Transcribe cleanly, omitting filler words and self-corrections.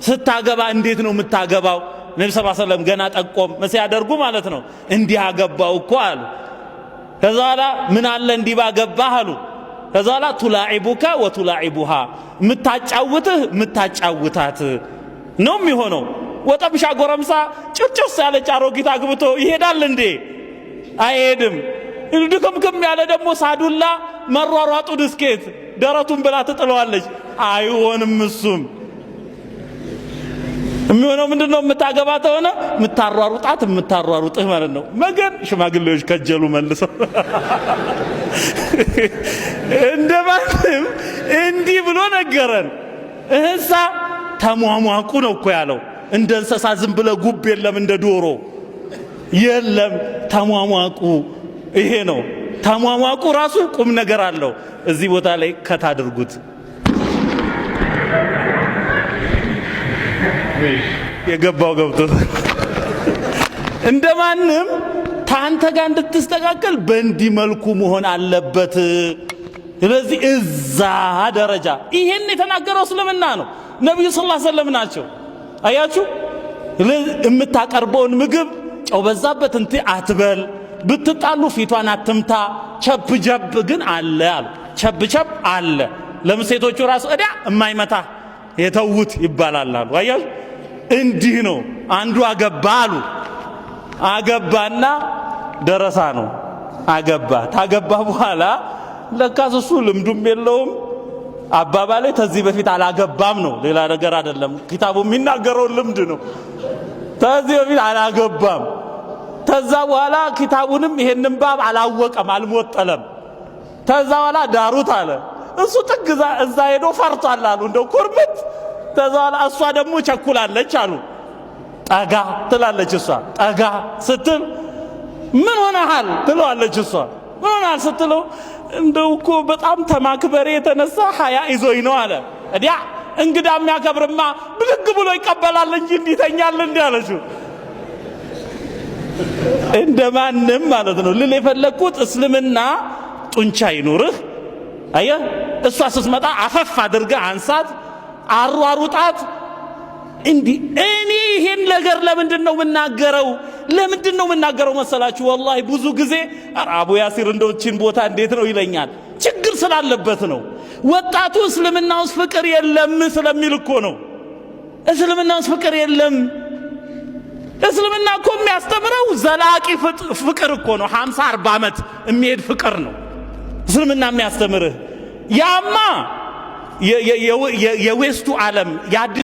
ስታገባ እንዴት ነው የምታገባው? ነቢ ስ ሰለም ገና ጠቆም ሲያደርጉ ማለት ነው። እንዲህ አገባው እኮ አሉ። ከዛ በኋላ ምን አለ እንዲህ ባገባህ አሉ። ከዛ በኋላ تلاعبك وتلاعبها፣ የምታጫውትህ የምታጫውታት ነው የሚሆነው። ወጠምሻ ጎረምሳ ጭርጭርስ ያለች አሮጊት አግብቶ ይሄዳል እንዴ? አይሄድም። ድክምክም ያለ ደግሞ ሳዱላ መሯሯጡ ድስኬት ደረቱን ብላ ትጥለዋለች። አይሆንም። እሱም የሚሆነው ምንድን ነው? የምታገባ ተሆነ የምታሯሩጣት የምታሯሩጥህ ማለት ነው። መገን ሽማግሌዎች ከጀሉ መልሰው እንደማንም እንዲህ ብሎ ነገረን። እህሳ ተሟሟቁ ነው እኮ ያለው። እንደ እንስሳ ዝም ብለ ጉብ የለም፣ እንደ ዶሮ የለም። ተሟሟቁ ይሄ ነው። ተሟሟቁ ራሱ ቁም ነገር አለው። እዚህ ቦታ ላይ ከታድርጉት የገባው ገብቶ እንደማንም ታንተ ጋር እንድትስተካከል በእንዲህ መልኩ መሆን አለበት። ስለዚህ እዛ ደረጃ ይሄን የተናገረው እስልምና ነው። ነቢዩ ስ ላ ሰለም ናቸው። አያችሁ፣ የምታቀርበውን ምግብ ጨው በዛበት እንት አትበል፣ ብትጣሉ ፊቷን አትምታ። ቸብ ጀብ ግን አለ አሉ። ቸብ ቸብ አለ። ለምን ሴቶቹ ራሱ እዳ የማይመታ የተዉት ይባላል አሉ። አያችሁ፣ እንዲህ ነው። አንዱ አገባ አሉ። አገባና ደረሳ ነው አገባ። ታገባ በኋላ ለካስ እሱ ልምዱም የለውም አባባሌ ተዚህ በፊት አላገባም ነው፣ ሌላ ነገር አይደለም። ኪታቡ የሚናገረውን ልምድ ነው። ተዚህ በፊት አላገባም። ተዛ በኋላ ኪታቡንም ይሄንን ባብ አላወቀም፣ አልሞጠለም። ተዛ በኋላ ዳሩት አለ። እሱ ጥግ እዛ ሄዶ ፈርቷል አሉ፣ እንደው ኩርምት። ተዛ በኋላ እሷ ደግሞ ቸኩላለች አሉ። ጠጋ ትላለች እሷ። ጠጋ ስትል ምን ሆነሃል ትለዋለች እሷ። ምን ሆነሃል ስትለው እንደው እኮ በጣም ተማክበሬ የተነሳ ሀያ ይዞኝ ነው አለ። እዲያ እንግዳ የሚያከብርማ ብድግ ብሎ ይቀበላል እንጂ እንዲተኛል እንዲህ አለችው። እንደ ማንም ማለት ነው ልል የፈለግኩት እስልምና ጡንቻ ይኑርህ። አየህ፣ እሷ ስትመጣ አፈፍ አድርገህ አንሳት፣ አሯሩጣት። እንዲህ እኔ ይሄን ነገር ለምንድን ነው የምናገረው? ለምንድን ነው የምናገረው መሰላችሁ? ወላሂ ብዙ ጊዜ አቡ ያሲር እንደው ቦታ እንዴት ነው ይለኛል። ችግር ስላለበት ነው። ወጣቱ እስልምና ውስጥ ፍቅር የለም ስለሚል እኮ ነው። እስልምና ውስጥ ፍቅር የለም። እስልምና እኮ የሚያስተምረው ዘላቂ ፍቅር እኮ ነው። 50 40 ዓመት የሚሄድ ፍቅር ነው እስልምና የሚያስተምርህ። ያማ የ west ኡ ዓለም የአዲስ